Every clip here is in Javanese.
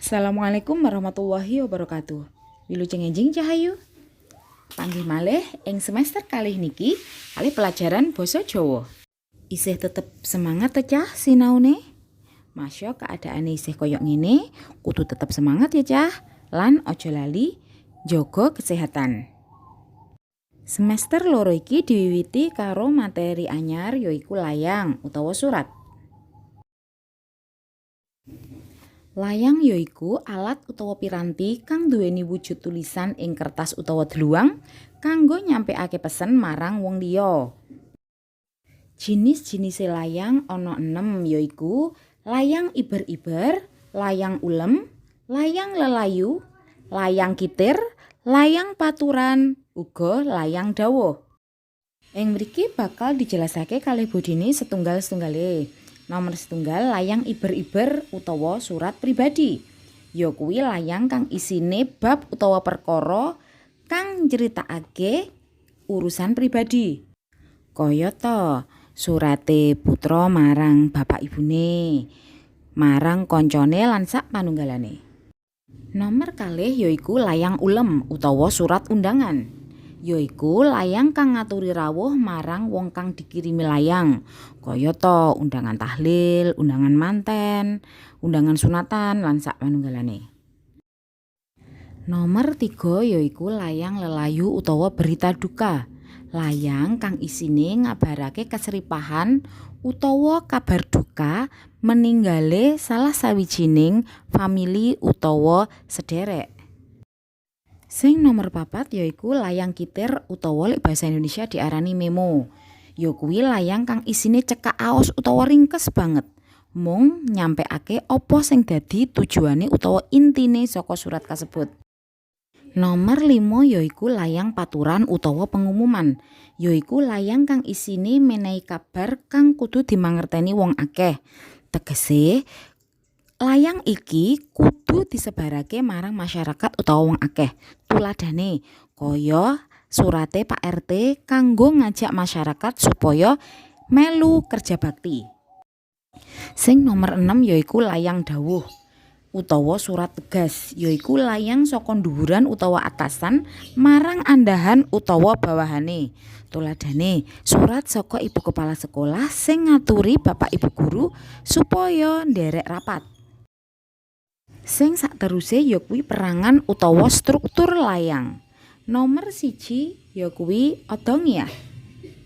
Assalamualaikum warahmatullahi wabarakatuh. Wilujeng enjing, Cah ayu. Panggih malih ing semester kalih niki kalih pelajaran basa Jawa. Isih tetep semangat te, Cah, sinaune? Masio keadaane isih koyok ngene, kudu tetep semangat ya, Cah. Lan aja lali jaga kesehatan. Semester loro iki diwiwiti karo materi anyar, yaiku layang utawa surat. Layang yaiku alat utawa piranti kang duweni wujud tulisan ing kertas utawa dluwang kanggo nyampekake pesen marang wong liya. Jinis-jinise layang ana 6, yaiku layang iber-iber, layang ulem, layang lelayu, layang kitir, layang paturan, uga layang dawuh. Ing mriki bakal dijelasake kalih Bu Dini setunggal-setunggale. Nomor setunggal, layang iber-iber utawa surat pribadi. Ya kuwi layang kang isine bab utawa perkara kang nyritakake urusan pribadi. Kayata surate putra marang bapak ibune, marang kancane, lan sak panunggalane. Nomor kalih yaiku layang ulem utawa surat undangan. Yaiku layang kang ngaturi rawuh marang wong kang dikirimi layang. Kayata undangan tahlil, undangan manten, undangan sunatan, lan sak panunggalane. Nomor tiga yaiku layang lelayu utawa berita duka. Layang kang isine ngabarake kesripahan utawa kabar duka meninggale salah sawijining famili utawa sederek. Sing nomor papat yaiku layang kitir utawa lek basa Indonesia diarani memo. Ya kuwi layang kang isine cekak aos utawa ringkes banget. Mung nyampekake apa sing dadi tujuane utawa intine saka surat kasebut. Nomor lima yaiku layang paturan utawa pengumuman. Yaiku layang kang isine menehi kabar kang kudu dimangerteni wong akeh. Tegese layang iki kudu disebarake marang masyarakat utawa wong akeh. Tuladhane kaya surate Pak RT kanggo ngajak masyarakat supaya melu kerja bakti. Sing nomor 6 yaiku layang dawuh utawa surat tugas, yaiku layang saka nduwuran utawa atasan marang andhahan utawa bawahane. Tuladhane surat saka ibu kepala sekolah sing ngaturi bapak ibu guru supaya nderek rapat. Sing sakteruse ya kuwi perangan utawa struktur layang. Nomor 1 ya kuwi odongiyah,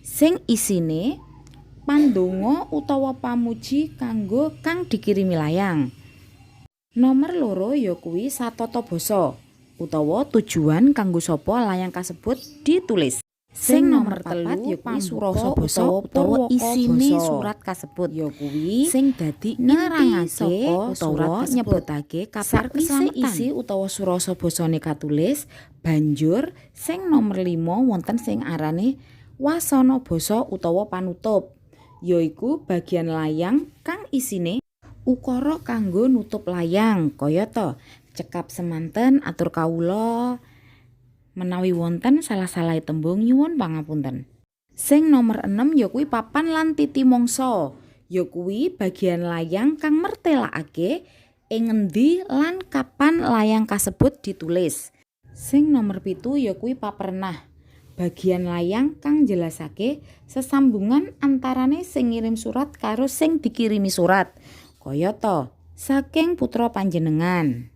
sing isine pandonga utawa pamuji kanggo kang dikirimi layang. Nomor 2 ya kuwi satata basa utawa tujuan kanggo sapa layang kasebut ditulis. Sing nomor 3 ya kuwi surasa basa utawa isine surat kasebut, ya kuwi sing dadi nerangake utawa nyebutake kabar keslametan. Isi utawa surasa basane katulis, banjur sing nomor 5 wonten sing arane wasana basa utawa panutup, yaiku bagian layang kang isine ukara kanggo nutup layang, kayata "Cekap semanten atur kawula, menawi wonten salah-salahe tembung nyuwun pangapunten." Sing nomor 6 ya kuwi papan lan titi mangsa, ya kuwi bagian layang kang mertelakake ing ngendi lan kapan layang kasebut ditulis. Sing nomor 7 ya kuwi paprenah, bagian layang kang njelasake sesambungan antarane sing ngirim surat karo sing dikirimi surat. Kayata "Saking putra panjenengan".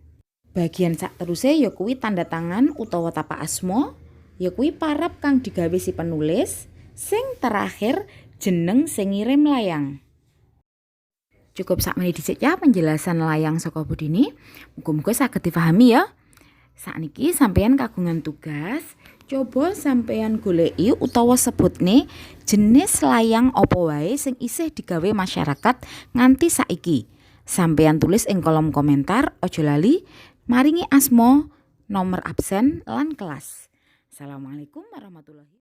Bagian sakteruse ya kuwi tanda tangan utawa tapak asma, ya kuwi parap kang digawe si penulis, sing terakhir jeneng sing ngirim layang. Cukup sakmene dhisik ya penjelasan layang saka Bu Dini. Muga-muga saged difahami ya. Sakniki sampeyan kagungan tugas, coba sampeyan goleki utawa sebutne jenis layang apa wae sing isih digawe masyarakat nganti saiki. Sampeyan tulis ing kolom komentar, aja lali maringi asma, nomor absen, lan kelas. Assalamualaikum warahmatullahi.